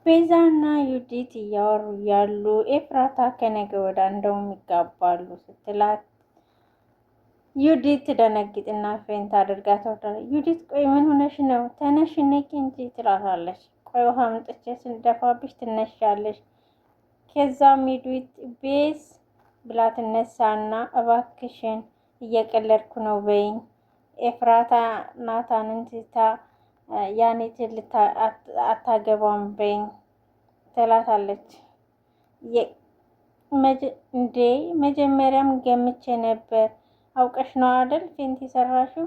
ቤዛና ዩዲት እያወሩ ያሉ ኤፍራታ ከነገ ወዳ እንደውም ይጋባሉ ስትላት ዩዲት ትደነግጥና faint አድርጋ ትወርዳለች። ዩዲት ቆይ ምን ሆነሽ ነው? ተነሽ ነቂ እንጂ ትላታለች። ቆይ ውሃ አምጥቼ ስንደፋብሽ ትነሻለሽ። ከዛም ዩዲት ቤዝ ብላ ትነሳና እባክሽን እየቀለድኩ ነው በይኝ፣ ኤፍራታ ናታንን ትታ ያኔትን አታገባም በይኝ ትላታለች። እንዴ መጀመሪያም ገምቼ ነበር። አውቀሽ ነው አይደል faint የሰራሽው?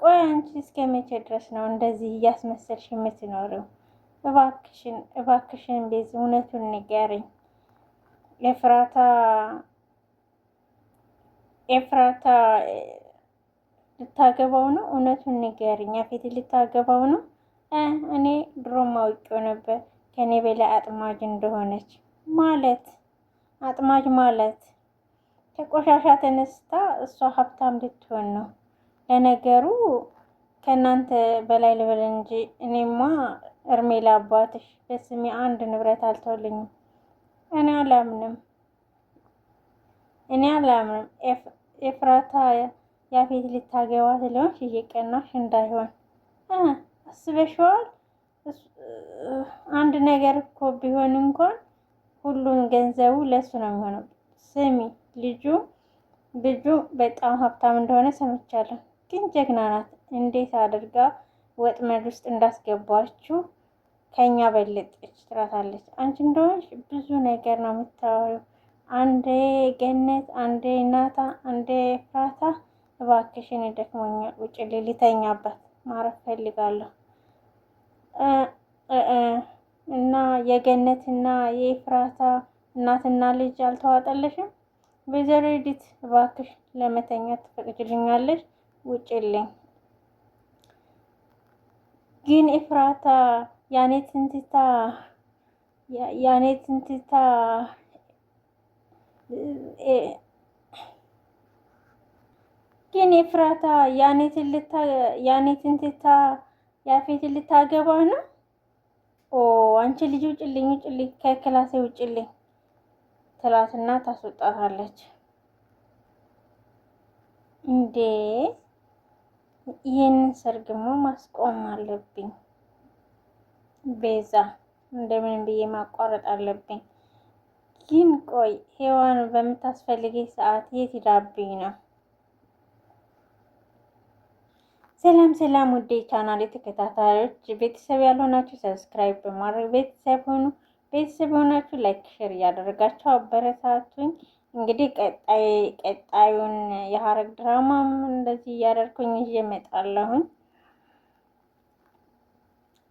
ቆይ አንቺ እስከ መቼ ድረስ ነው እንደዚህ እያስመሰልሽ የምትኖሪው? እባክሽን እባክሽን ቤዝ እውነቱን ንገሪኝ። ኤፍራታ ኤፍራታ ልታገባው ነው? እውነቱን ንገሪኝ። ያፌት ልታገባው ነው? እኔ ድሮም አውቄው ነበር ከኔ በላይ አጥማጅ እንደሆነች። ማለት አጥማጅ ማለት ከቆሻሻ ተነስታ እሷ ሀብታም ልትሆን ነው። ለነገሩ ከእናንተ በላይ ልበል እንጂ እኔማ እርሜላ አባትሽ በስሜ አንድ ንብረት አልተውልኝም። እኔ አላምንም፣ እኔ አላምንም። ኤፍራታ ያፌት ልታገባ ስለሆንሽ እየቀናሽ እንዳይሆን አስበሽዋል። አንድ ነገር እኮ ቢሆን እንኳን ሁሉም ገንዘቡ ለሱ ነው የሚሆነው። ስሚ ልጁ ልጁ በጣም ሀብታም እንደሆነ ሰምቻለሁ፣ ግን ጀግና ናት። እንዴት አድርጋ ወጥመድ ውስጥ እንዳስገባችሁ ከኛ በለጠች ትላታለች። አንቺ እንደሆንሽ ብዙ ነገር ነው የምታወሪው። አንዴ ገነት፣ አንዴ ናታ፣ አንዴ ፍራታ። እባክሽን ደክሞኛል፣ ውጭ ልተኛበት፣ ማረፍ ፈልጋለሁ። እና የገነትና የኤፍራታ እናትና ልጅ አልተዋጠለሽም? ወይዘሮ ዩዲት እባክሽ ለመተኛት ትፈቅጅልኛለሽ? ውጭልኝ። ግን ኤፍራታ ያኔትን ትታ ያኔትን ትታ ግን ኤፍራታ ያኔትን ትታ ያፌትን ልታገባ ነው። ኦ አንቺ ልጅ ውጭልኝ፣ ውጭልኝ፣ ከክላሴ ውጭልኝ ትላትና ታስወጣታለች። እንዴ ይህንን ሰርግሞ ማስቆም አለብኝ። ቤዛ እንደምንም ብዬ ማቋረጥ አለብኝ። ግን ቆይ ሔዋን በምታስፈልገኝ ሰዓት የት ሄዳብኝ ነው? ሰላም ሰላም፣ ውዴ ቻናል ተከታታዮች ቤተሰብ ያልሆናችሁ subscribe በማድረግ ቤተሰብ ሆኑ። ቤተሰብ የሆናችሁ like፣ share እያደረጋችሁ አበረታቱኝ። እንግዲህ ቀጣይ ቀጣዩን የሀረግ ድራማም እንደዚህ እያደረኩኝ ይዤ እመጣለሁኝ።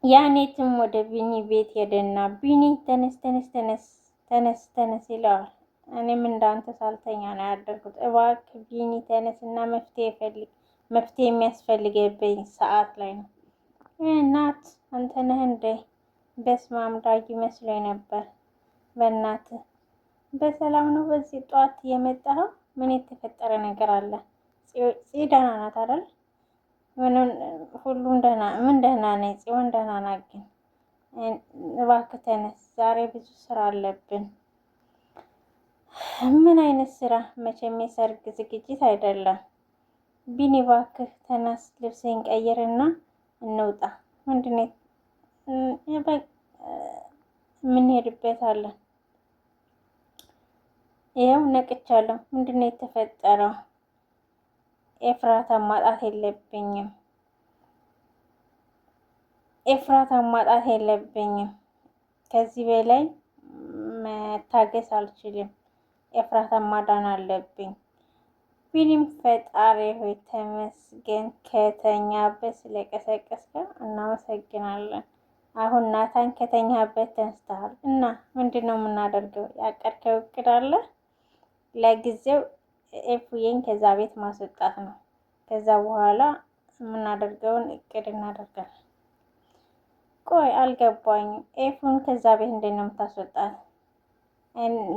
ያኔትም ወደ ቢኒ ቤት ሄደና ቢኒ ተነስ ተነስ ተነስ ተነስ ተነስ ይለዋል። እኔም እንዳንተ ሳልተኛ ነው ያደርኩት። እባክህ ቢኒ ተነስ እና መፍትሄ ፈልግ፣ መፍትሄ የሚያስፈልገብኝ ሰዓት ላይ ነው። እናት አንተ ነህ እንዴ? በስመ አብ ዳጊ መስሎኝ ነበር። በእናትህ በሰላም ነው በዚህ ጠዋት የመጣኸው? ምን የተፈጠረ ነገር አለ? ጽ ደህና ናት አይደል? ሁሉም ደህና ምን ደህና ነኝ፣ ጽዮን ደህና ናት። ግን እባክህ ተነስ፣ ዛሬ ብዙ ስራ አለብን። ምን አይነት ስራ? መቼም የሰርግ ዝግጅት አይደለም። ቢኒ እባክህ ተነስ፣ ልብስህን ቀይርና እንውጣ። ምንድን ነው የምንሄድበት አለን? ይኸው ነቅቻለሁ። ምንድን ነው የተፈጠረው? ኤፍራታ ማጣት የለብኝም። ኤፍራታ ማጣት የለብኝም። ከዚህ በላይ መታገስ አልችልም። ኤፍራታ ማዳን አለብኝ። ቢኒም ፈጣሪ ሆይ ተመስገን፣ ከተኛበት ስለቀሰቀስከን እናመሰግናለን። አሁን ናታን ከተኛበት ተነስተሃል እና ምንድን ነው የምናደርገው? ያቀድከው እቅድ አለ? ለጊዜው ኤፉዬን ከዛ ቤት ማስወጣት ነው። ከዛ በኋላ የምናደርገውን እቅድ እናደርጋለን። ቆይ አልገባኝም። ኤፉን ከዛ ቤት እንዴት ነው የምታስወጣት?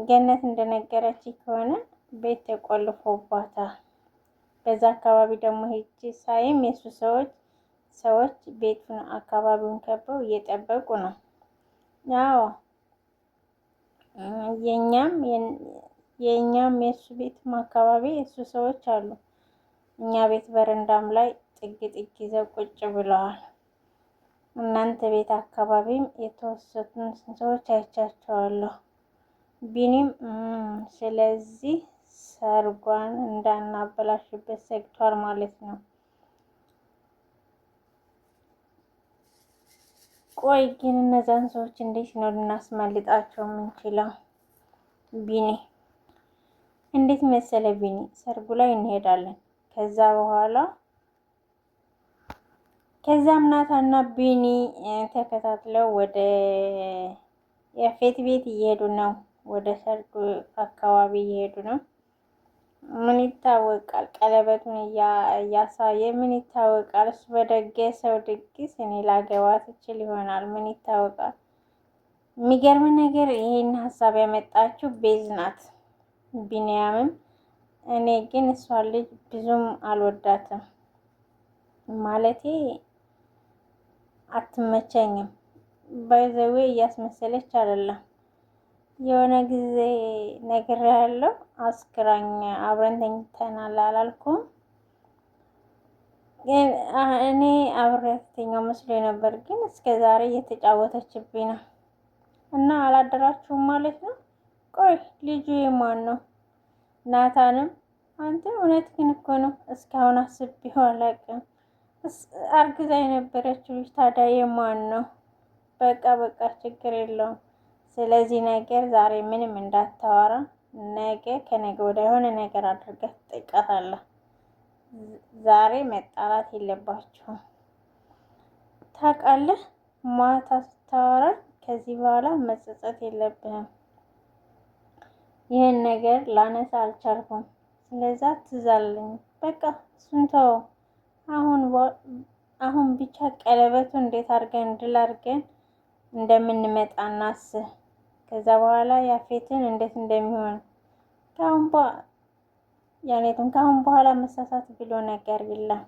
ገነት እንደነገረች ከሆነ ቤት ተቆልፎባታል። በዛ አካባቢ ደግሞ ሄጄ ሳይም የሱ ሰዎች ሰዎች ቤቱን አካባቢውን ከበው እየጠበቁ ነው። አዎ የኛም የእኛም የእሱ ቤትም አካባቢ የእሱ ሰዎች አሉ። እኛ ቤት በረንዳም ላይ ጥግ ጥግ ይዘው ቁጭ ብለዋል። እናንተ ቤት አካባቢም የተወሰኑትን ሰዎች አይቻቸዋለሁ። ቢኒም ስለዚህ ሰርጓን እንዳናበላሽበት ሰግቷል ማለት ነው። ቆይ ግን እነዛን ሰዎች እንዴት ነው ልናስመልጣቸው የምንችለው? ቢኒ እንዴት መሰለ ቢኒ፣ ሰርጉ ላይ እንሄዳለን። ከዛ በኋላ ከዛም ናታና ቢኒ ተከታትለው ወደ የፌት ቤት እየሄዱ ነው። ወደ ሰርጉ አካባቢ እየሄዱ ነው። ምን ይታወቃል? ቀለበቱን እያሳየ ምን ይታወቃል? እሱ በደገሰው ድግስ እኔ ላገባት እችል ይሆናል። ምን ይታወቃል? የሚገርም ነገር ይህን ሀሳብ ያመጣችው ቤዝ ናት። ቢንያምም እኔ ግን እሷ ልጅ ብዙም አልወዳትም፣ ማለቴ አትመቸኝም። By the way እያስመሰለች አይደለም። የሆነ ጊዜ ነግሬሃለሁ፣ አስክራኝ አብረን ተኝተናል አላልኩም? እኔ አብሬያት ተኛው መስሎ ነበር፣ ግን እስከ ዛሬ እየተጫወተችብኝ ነው። እና አላደራችሁም ማለት ነው? ቆይ ልጁ የማን ነው? ናታንም አንተ እውነት ግን እኮ ነው እስካሁን አስቤው አላውቅም። አርግዛ የነበረችው ልጅ ታዲያ የማን ነው? በቃ በቃ ችግር የለውም። ስለዚህ ነገር ዛሬ ምንም እንዳታወራ፣ ነገ ከነገ ወዲያ የሆነ ነገር አድርገህ ትጠይቃታለህ። ዛሬ መጣላት የለባችሁም። ታውቃለህ፣ ማታ ስታወራ ከዚህ በኋላ መጸጸት የለብህም። ይህን ነገር ላነሳ አልቻልኩም። ስለዛ ትዝ አለኝ። በቃ እሱን ተወው። አሁን ብቻ ቀለበቱ እንዴት አድርገን ድል አድርገን እንደምንመጣ እናስብ። ከዛ በኋላ ያፌትን እንዴት እንደሚሆን ያኔቱን ከአሁን በኋላ መሳሳት ብሎ ነገር የለም።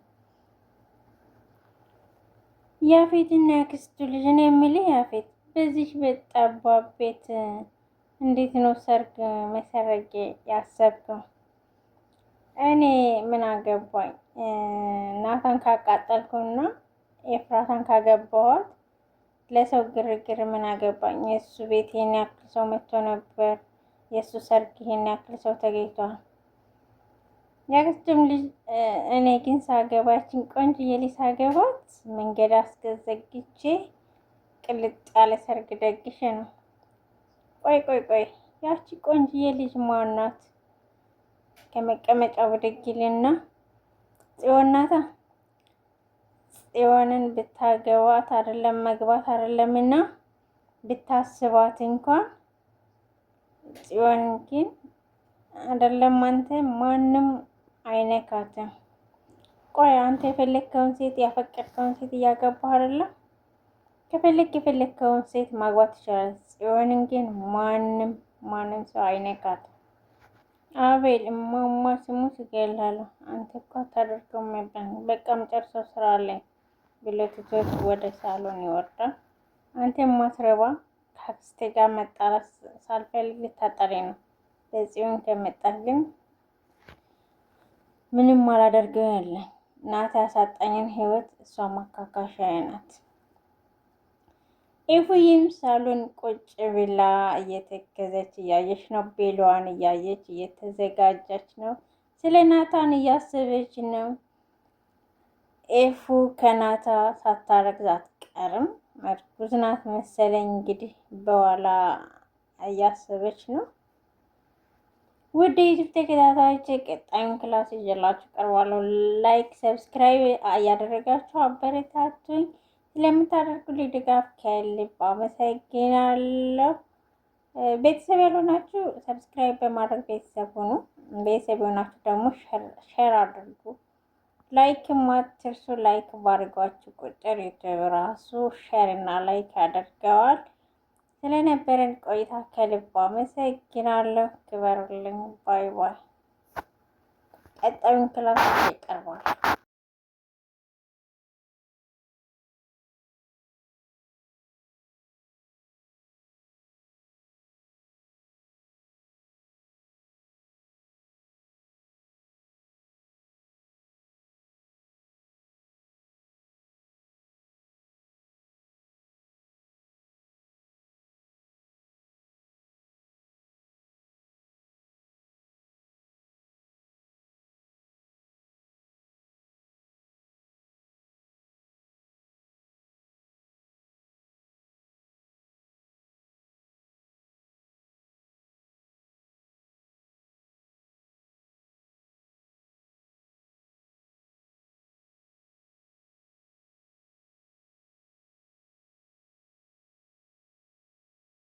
ያፌትና ያክስቱ ልጅ ነው የሚልህ ያፌት በዚህ በጠባብ ቤት እንዴት ነው ሰርግ መሰረግ ያሰብከው? እኔ ምን አገባኝ? ናታን ካቃጠልኩና ኤፍራታን ካገባኋት ለሰው ግርግር ምን አገባኝ? የእሱ ቤት ይሄን ያክል ሰው መጥቶ ነበር። የእሱ ሰርግ ይሄን ያክል ሰው ተገኝቷል። ያክስቱም ልጅ እኔ ግን ሳገባችን ቆንጅዬ ልጅ ሳገባት መንገድ አስገዘግቼ ቅልጥ ያለ ሰርግ ደግሼ ነው። ቆይ ቆይ ቆይ ያቺ ቆንጅዬ ልጅ ማናት? ከመቀመጫው ብድግ ይልና ጽዮን ናታ። ጽዮንን ብታገባት አይደለም መግባት አይደለምና ብታስባት እንኳን ጽዮን ግን አይደለም አንተ ማንም አይነካትም። ቆይ አንተ የፈለግከውን ሴት ያፈቀድከውን ሴት እያገባህ አይደለም? ከፈለግ የፈለግከውን ሴት ማግባት ይችላል። ጽዮንን ግን ማንም ማንም ሰው አይነካትም። አቤል እማማ ስሙ እገልሃለሁ። አንተ እኮ አታደርገውም ነበር። በቃም ጨርሰው ስራ አለኝ ብሎ ትቶት ወደ ሳሎን ይወርዳል። አንተ ማትረባ ከአክስቴ ጋር መጣላት ሳልፈልግ ልታጠሪ ነው። በጽዮን ከመጣህ ግን ምንም አላደርገው ያለ ናት። ያሳጣኝን ህይወት እሷ ማካካሻዬ ናት። ኤፉዬም ሳሎን ቁጭ ብላ እየተከዘች እያየች ነው። ቤሏን እያየች እየተዘጋጀች ነው። ስለ ናታን እያሰበች ነው። ኤፉ ከናታ ሳታረግዝ አትቀርም። እርጉዝ ናት መሰለኝ እንግዲህ በኋላ እያሰበች ነው። ውድ ዩቲዩብ ተከታታዮች ቀጣዩን class ይዤላችሁ ቀርባለሁ። Like፣ subscribe እያደረጋችሁ አበረታቱኝ። ስለምታደርጉልኝ ድጋፍ ከልብ አመሰግናለሁ። ቤተሰብ ያልሆናችሁ subscribe በማድረግ ቤተሰብ ሁኑ። ቤተሰብ የሆናችሁ ደግሞ share አድርጉ። Like አትርሱ። Like ባድርጓችሁ ቁጥር ዩቲዩብ ራሱ share እና like ያደርገዋል። ስለነበረን ቆይታ ከልብ አመሰግናለሁ። ክበሩልኝ። Bye bye። ቀጣዩን class ይቀርባል።